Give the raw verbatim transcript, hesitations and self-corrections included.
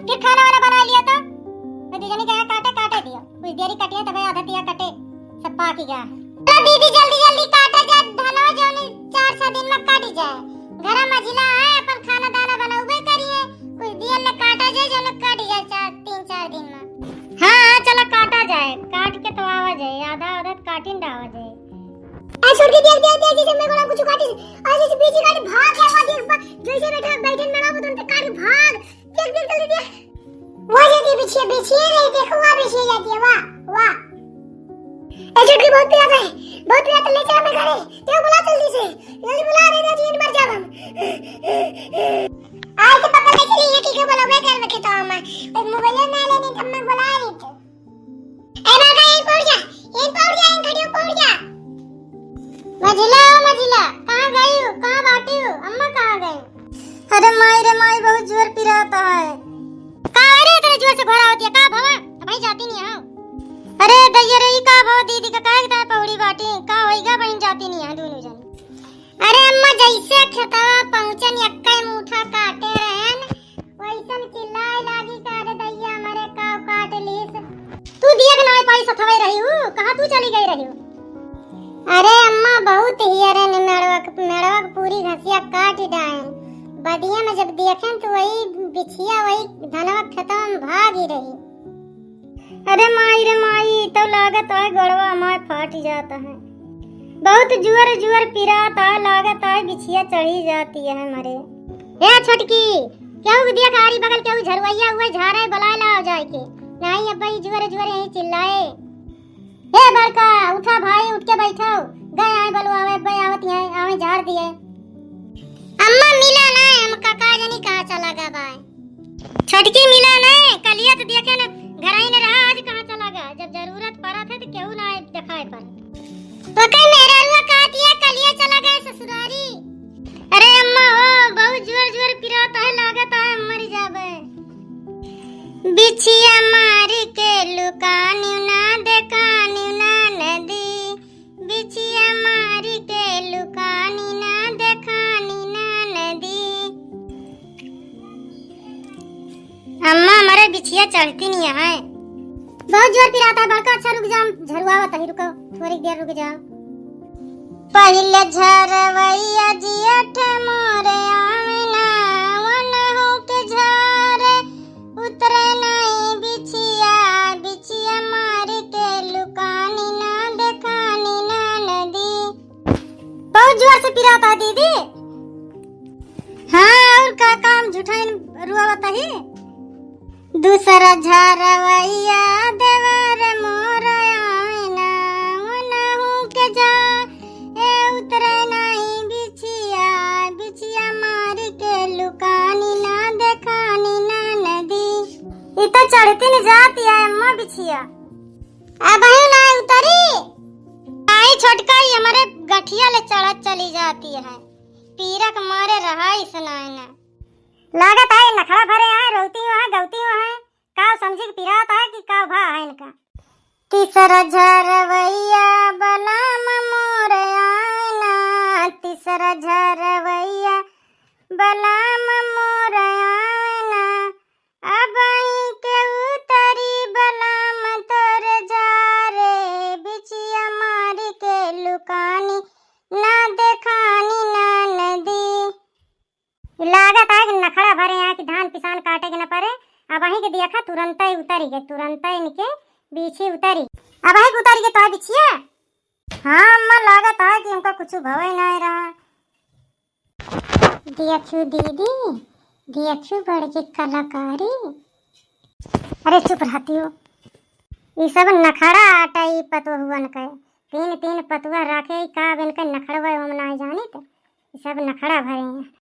फिर खाना वाना बनाइ लिया तो। मैं दू जनी के यहाँ काटे, काटे दियो। कुछ देरी कटिया तबे आधा तिया कटे, सब पाकि गया। तो दीदी जल्दी जल्दी काटा जा धनवा, जौन चार छह दिन में कटि जाए। घरा मझिला है, अपन खाना दाना बनउबे करिए। कुछ दियन ले काटा जाए, जौन कटि जाए चार, तीन चार दिन में। हाँ, हाँ, चला काटा जाए, काट के तो आवा जाए, आधा आधा काटिन डावा जाए। ए छोटकी देख, देख, देख, जैसे मेरे को ना कुछ काटी, और जैसे बीच काटी भाग गया, वो देख, जैसे बैठा, बैठन में ना, वो तुरंत काट भाग। देख, देख, जल्दी देख। वाह, जाती है बिछिया, बिछिया रे, देखो, वाह, बिछिया जाती है, वाह, वाह। ए छोटकी, बहुत पिरात है, बहुत पिरात है, ले चल हमें घरे। जाओ, बुला जल्दी से, जल्दी बुला रे, दादी, इन मर जाब हम। आज तो पकड़ ले चली, ये ठीक है, बोलो, मैं घर में खेता हूँ मैं। बस मोबाइल ना लेने, तब मैं बुला रही थी। ए बाबा, यहीं पहुंच जा, यहीं पहुंच जा, यहीं खड़ी हो, पहुंच जा। मझिला, ओ मझिला, कहाँ गई हो, कहाँ बाटी हो, अम्मा कहाँ गई? अरे माई रे माई, बहुत जोर पिरात है। का रे, इतने जोर से घोड़ा होती है, का भवा? भाई जाती नहीं आओ। अरे दैया रे, ई का भवा दीदी का, काहे के तार पौड़ी बाटी, का होइगा बहन, जाती नहीं है दोनों जन। अरे अम्मा, जैसे खेतवा पहुँचन, एक्के मूठा काटे रहन, वैसन चिल्लाए लागी का रे दैया, हमरे काव काट लीस। तू दिया के नाई पाई सथवे रही हूँ, कहाँ तू चली गई रही हूँ? अरे अम्मा, बहुत हियरे ने मेड़वा के, मेड़वा के पूरी घसिया काट डायन। बदिया में जब देखेन तो वही बिछिया, वही धनवा खेतवा में भागी रही। अरे माई रे माई, तो लागत है गड़वा माय फाट जात है। बहुत जुअर जुअर पिरात है, लागत है बिछिया चढ़ी जाती है मरे। ए छोटकी, केहू के देख आरी बगल केहू झरुआइया हुए झारे, बुलाए लाओ जाए के। नहीं अब भाई जुअर जुअर यहीं चिल्लाए। ए बड़का, उठा भाई, उठ के बैठो। गए आए बलुआवे, अब्बे आवत हैं, आवे झाड़ दिए। अम्मा मिला ना, हम काका जनी कहाँ चला गया बाय। छोटकी मिला नहीं, कलिया तो देखे न, घर ही न रहा, आज कहाँ चला गया? जब जरूरत पड़ा था तो केहू ना आए दिखाए पर। ओकर मेहरारुआ कहती है, "कलिया चला गए ससुरारी।" अरे अम्मा हो, बहुत जोर जोर पिरात है, लागत है मर जाबे। बिछिया मारी के लुकानी ना देखानी ना नदी, बिछिया मारी के लुकानी ना देखानी ना नदी। अम्मा, हमरे बिछिया चढ़ती नहीं है। बहुत जोर पिरात है बड़का। अच्छा रुक जा, हम झरुआवत ही, रुको, थोड़ी देर रुक जाओ। पहिले झरवैया जेठ मोरे आवे ना, वनहु के झारे उतरे नहीं बिछिया, बिछिया मार के लुकानी ना देखानी ना नदी। बहुत जोर से पिरात है दीदी। हाँ, और का काम झुठाइन रुआवत ही? दूसरा झरवैया देवर मोर आयना, उनहु के जा, ए उतरे नहीं बिछिया, बिछिया मार के लुकानी ना देखानी ना नदी। ई तो चढ़ती न जाती है अम्मा बिछिया। अब ही ना उतरी। आई छोटका, ई हमरे गठिया ले चढ़त चली जाती है। पीरा के मारे रहाई सुनाए ना। लागत है नखड़ा भरे हैं, रोती हैं, गौती हैं। का समझी के पिरात है कि का भा है इनका? तीसरा झरवैया बलाम मोर आयना, तीसरा झरवैया बलाम मोर आयना। अब ही के उतरी बलाम तोर झारे, बिछिया मारी के लुकानी ना देखानी ना नदी। लागत है कि नखड़ा भरे हैं कि धान पिसान काटे के न पड़े। अब वहीं के देखा, तुरंत ही उतरी गए, तुरंत ही इनके बीछी उतरी। अब वहीं के उतरी गए तो बिछिया। हाँ अम्मा, लागत है कि हमका कुछ भवे नहीं रहा। देखू दीदी, देखू बड़की कलाकारी। अरे चुप रहती हो, ये सब नखड़ा आटा ही पतोहुअन के। तीन तीन पतुआ रखे ही का, अब इनके नखड़वा हम ना जानित। ई सब नखड़ा भरे हैं।